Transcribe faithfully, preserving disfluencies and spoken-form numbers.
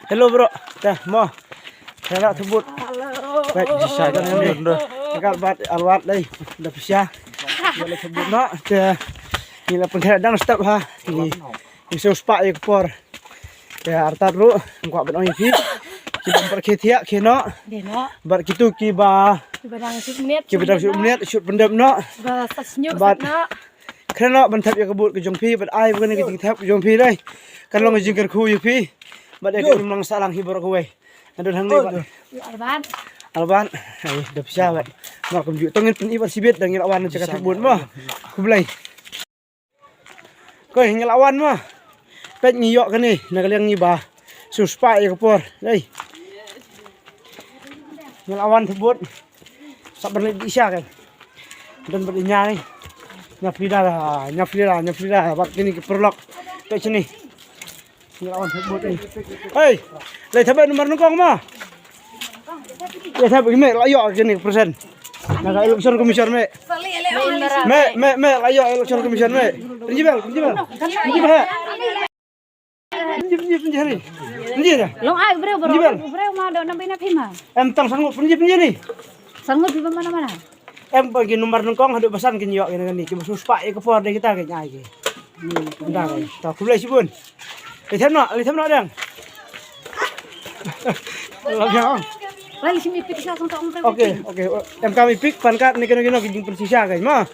Hello bro. Te mo. Te la thubut. Baik, shisha kan ni ndo. Ka bat alwat dei. Da pisa. Ba la thubut noh. Te ngi la pynkhih dang step ha. Ngi ngi shu spah ïa ka por. Te artat ruh, nga kwah ban ong ïa phi. Ki bym pat khie thiah khie noh. Dei noh. Bad kitu kiba Kiba dang shu miet. Kiba dang shu miet, shu pyndep noh. Ba sa sñiuh. Bad sat noh. Kren noh ban thep ïa ka vote ka jong phi, bad ai ba kane ka jingthep ka jong phi dei kan long ka jingkyrkhu ïa phi. Bad ïa ka imlang sahlang hi baroh kawei. Nga don hangne bad. Alban. Alban. Ai, da pisa bad. Mar kumjuh. To ngin pyni bad sibit dang ngi la wan na jaka thep vote mo. Khublei. Koi, ngi la wan mo. Peit ngi ïoh kane na ka liang ngi ba shu spah ïa ka por. Dei. Ngi la wan thep vote. Sa ban leit dih sha kai. Don bad ïa nia ni. Nia Frida, nia Frida, nia Frida bad kine ki paralok. Peit shane. Ngi la wan thep vote ni. Hei, leit thep number nyngkong mo. Leit thep me la ïoh kine percent. Na ka election commission me. Me, me, me la ïoh election commission me. Pynjibel, pynjibel. Pynjibel. Pynji, pynji, pynji hari. Pynji dah. Long ai breu bro. Pynjibel. Breu ma do nambai na phima. Em tang sanggup pynji, pynji ni. Sanggup di mana mana. Em bagi number nyngkong haduh basan kin ïoh kine kane. Kiba shu spah ïa ka por de kita ke nyai ke. Dah ke. Ta khublei shibun. Leit thep noh, leit thep noh dang. Lagi ah. Lagi simi pik sa song ta ong breu. Okay, okay. Em kami pik pan kat ni kena kena ki jingpynshisha kai ma.